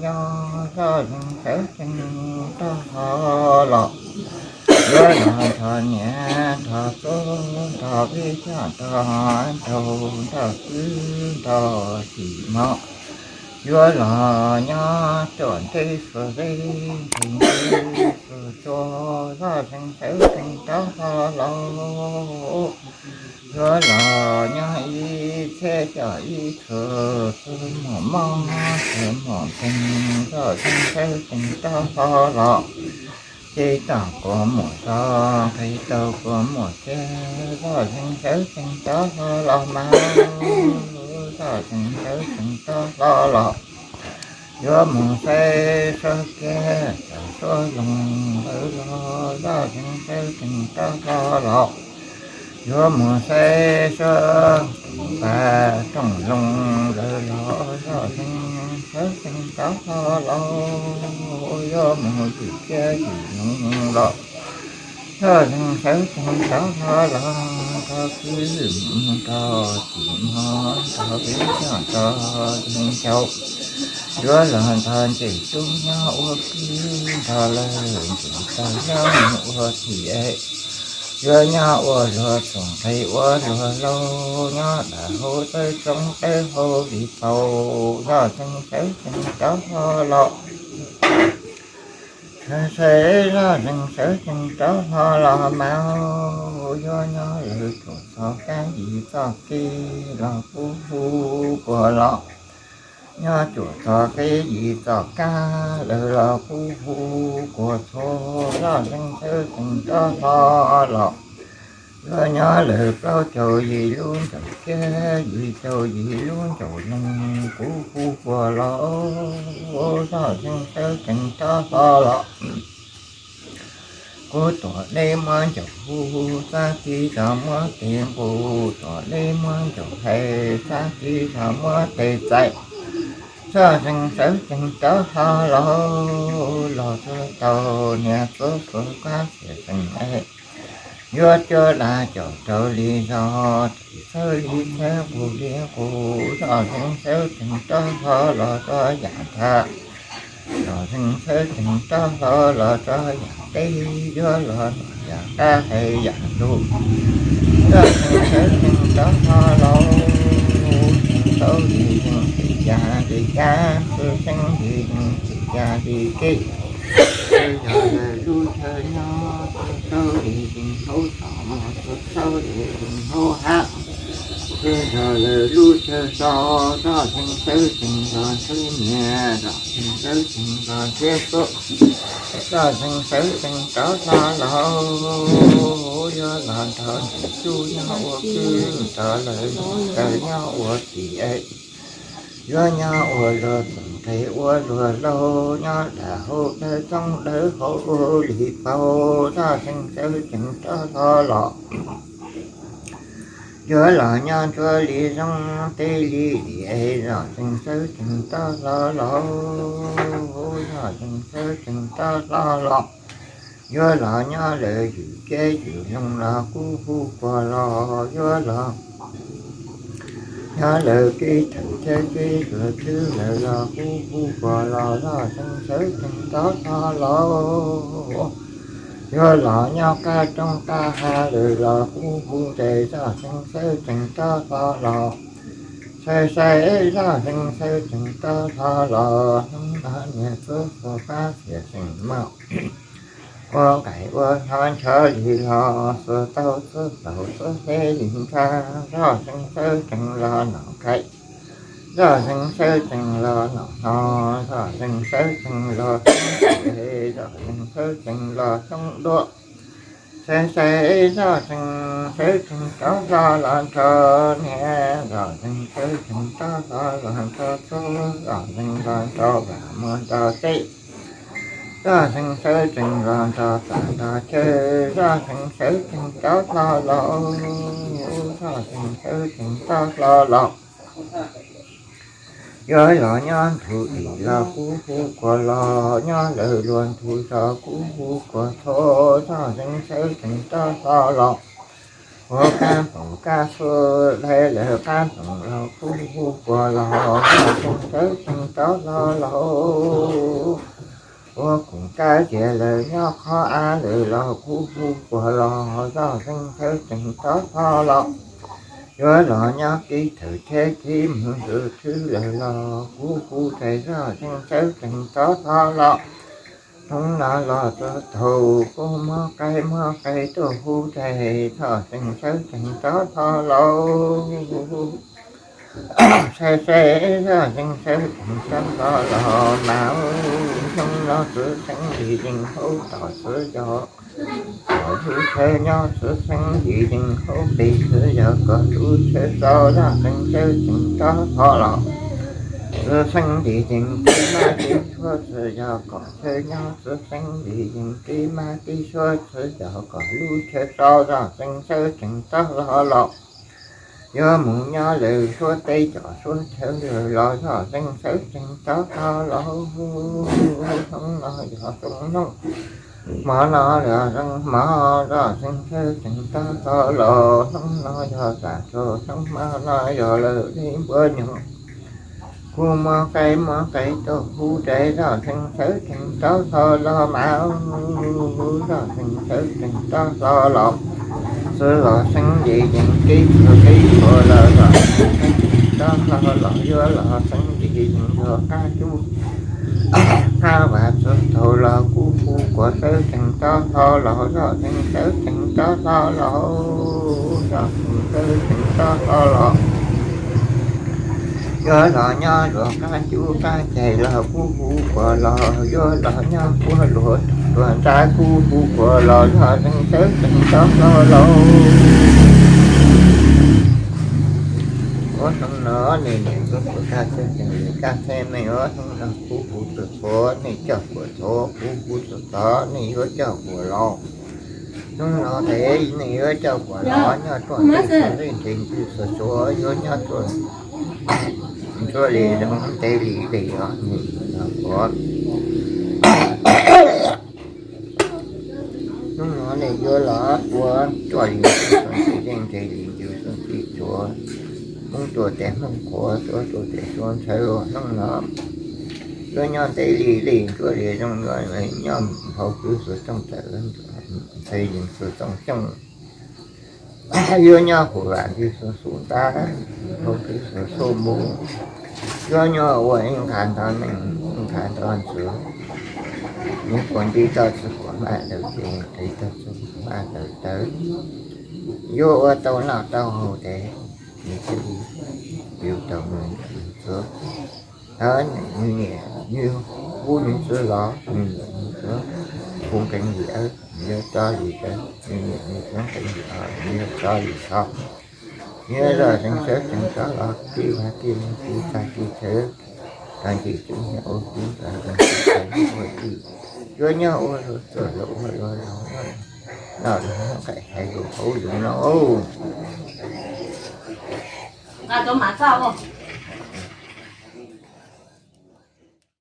nyob zoj zeeg sawv tsees rov hlo los, yuav los nrog niam nrog tub nrog vij nrog nraug nrog kwv nrog tij mog, yuav los nyob cuaj ntej xuas zeb nteg ntej xuas tsua, zoj zeeg sawv tsees rov hlo los, yuav los nyob ib txhiab coj ib txhua, txhua muaj mob txhua muaj nkeeg, zoj zeeg sawv tsees rov hlo los, ces tau kua muag zog nqis tau kua muag txiag, zoj zeeg sawv tsees rov hlo los mas, zoj zeeg sawv tsees rov hlo los, yuav mus saib suab kiab cov suab loog lawm los, zoj zeeg sawv tsees rov hlo los, yuav mus saib suab pas rooj loog lawm los, zoj zeeg sawv tsees rov hlo los, yuav mus ywm kiab ywm loog los, zoj zeeg sawv tsees rov hlo los, nrog kwv nrog tij mog nrog vij nrog nraug, yuav los nrog ntxim tub nyob ua kwv nrog lawv, ntxim tau nyob ua tij es, yuav nyob ua luag txuas nqe ua luag laug, nyob dawb hauv dawb roob dawb hauv li paus, zoj zeeg sawv tsees rov hlo los, saib zoj zeeg sawv tsees rov hlo los mas, yuav nyob lawv txuas txog kab yim txoj kev los kuj hu kuas los, nyob tsuas txog kev yim txoj kab lawm los kuj hu kuas txhua, zoj zeeg sawv tsees rov hlo los, yuav nyob lawv plaub caug yim lub ncauj kiab yim caug yim lub ncauj loog kuj hu kuas los, zoj zeeg sawv tsees rov hlo los, kuv tuam dej muab ncaus hu, xab tis tso muab tes nqus, tuam dej muab ncaus hais, xab tis tso muab tes txais, zoj zeeg sawv tsees rov hlo los, los txog tau niam txub xuv kab xiam xeem es, yuav cuab dab caum rau li zog, txhawb li txhawb nqus li nqus, zoj zeeg sawv tsees rov hlo los rau yam tag, zoj zeeg sawv tsees rov hlo los rau yam teb, yuav los yam qab hais yam lus, zoj zeeg sawv tsees rov hlo los, tau li zeeg tsis yam li cas, txhawb xeeb li zeeg tsis yam li kev, yog lawv lub chaw nyob, tau li zeeg hauv txoj muag, tau li zeeg hauv hav, yog lawv lub chaw so, zoj zeeg sawv tsees los ntsib niam, zoj zeeg sawv tsees los ntsib tub, zoj zeeg sawv tsees rov hlo los, yuav los nrog ntxim tub nyob ua kwv nrog lawv, lawv nyob ua tij es, yuav nyob ua luag txuas nqe ua luag laug, nyob dawb hauv dawb roob dawb hauv li paus, zoj zeeg sawv tsees rov hlo los, yuav los nyob ntsuab li zoo teb li li es, zoj zeeg sawv tsees rov hlo los, zoj zeeg sawv tsees rov hlo los, yuav los nyob lawv ywm kiab ywm loog los kuj hu kuas los, yuav los nyob lawv kev thawm thiab kev hluas twb lawm los kuj hu kuas los, zoj zeeg sawv tsees rov hlo los, yuav los nyob qab roob qab hav lawm los kuj hu ntes, zoj zeeg sawv tsees rov hlo los, saib saib zoj zeeg sawv tsees rov hlo los, hnub no niam txub xuv kab xiam xeem mog, ua nqaim ua hno ntshav li los, xuas tau txhawb laus txhawb hleb li ntag, zoj zeeg sawv tsees los nom qhaim, zoj zeeg sawv tsees los nom hno, zoj zeeg sawv tsees los xyoob tes, zoj zeeg sawv tsees los xyoob duab, saib saib zoj zeeg sawv tsees rov hlo los nrog niam, zoj zeeg sawv tsees rov hlo los nrog tub, zoj zeeg los nrog vam muag nrog teb, zoj zeeg sawv tsees los nrog txaj nrog chaw, zoj zeeg sawv tsees rov hlo los, zoj zeeg sawv tsees rov hlo los, yuav los nyob ntug tim los kuj hu kuas los, nyob lawv luag ntug zos kuj hu kuas txhua, zoj zeeg sawv tsees rov hlo los, Ua kab nploos kab suab dai lawm kab nploos los kuj hu puas los, tseem sawv tseem rov hlo los. Ua koom kab cia lawm nyob qhov av lawm los kuj hu puas los, zoj tseem sawv tseem rov hlo los. Yuav los nyob tib thawm tsheb tib mus ntxuv tshwb lawm los kuj hu rais, zoj tseem sawv tseem rov hlo los. Hnub no los txog thaum kuj muab qaib muab qaib tuaj hu rais, zoj tseem sawv tseem rov hlo los. Sai sai, zoj tseem sawv tseem rov hlo los mas, hnub no txwv xeeb yim yees hauv tom txwv yog kom lub tshawv nyob, txwv xeeb yim yees hauv pes txwv yog kom lub tshawv txaus, zoj tseem sawv tseem rov hlo los. Txwv xeeb yim yees tib mab tib suab txwv yog kom tshawv nyob, txwv xeeb yim yees tib mab tib suab txwv yog kom lub tshawv txaus, zoj tseem sawv tseem rov hlo los. Yuav mus nyob lawm suab teb cov suab chaw lawm los zoj tseem sawv tseem rov hlo los. Hnub no yog xyoo noog, hmo no yog xyoo hmo, zoj tseem sawv tseem rov hlo los. Hnub no yog tam sim xyoo hmo no yog lawm li npua nyoog, kuj muab qaib muab qaib tuaj hu rais, zoj tseem sawv tseem rov hlo los mas, zoj tseem sawv tseem rov hlo los. Txwv los xeeb yim yees tib txhua tib txhua los zoj tseem sawv tseem rov hlo los. Yuav los xeeb yim yees zog qab cub qab vas txog thaum los kuj hu puas sawv tseem rov hlo los, zoj tseem sawv tseem rov hlo los, zoj tseem sawv tseem rov hlo los. Yuav los nyob luag qab cub qab ceg los kuj hu puas los, yuav los nyob puag luag tuag nrab kuj hu puas los, zoj tseem sawv tseem rov hlo los. Ua hnub no nej niam nkauj puas kaj txhij tseem li kaj txhij, nej ua hnub no kuj hu txhua txhua, nej coj puas txhua kuj hu txhua txhua, nej yuav coj puas los. Hnub no tes nej yuav coj puas los nyob tuaj ntej xwb, ntej ntej xwb tsuav yuav nyob tuaj ntsuab li zoo ntev li li os nej puas. Hnub no nej yuav los ua cuaj li xyoo txiv yeej ntseg li ncws xyoo txiv tsuav, Hmoob tuaj tes Hmoob qhuav, Suav tuaj tes Suav ntshaw, ua hnub no yuav nyob ntev li li ntsuab li zoo, yuav nyob nphau kwv xuas xyooj tawm, ntxhais yees xuas xyooj xyooj, yuav nyob huv vam ntxwv xuas xub ntab, nphau kwv xuas xub npub, yuav nyob ua ib nqha nto neej ib nqha nto ntxwv, nws puas nti txoj txiv quav maj daws ces nqis txoj txiv quav maj daws tawv, yuav ua tau noj tau haus tes nws thiaj li yug tau nws niam nws txiv. Nws niam nws hu nws txiv los nws niam nws txiv hu nqee li awb, nws yuav tso li tso, nws niam nws txiv nqee li os, nws yuav tso li tso. Nws yuav zoj tseem sawv tseem rov los, tib vaj tib leeg tib txaj tib chaw, tag nrho tub nyob ua tub, tag nrho tib chaw ua tij, yuav nyob ua luag tuaj luag ua luag laus, noj luag noj, nqaij hais luag haus luag no.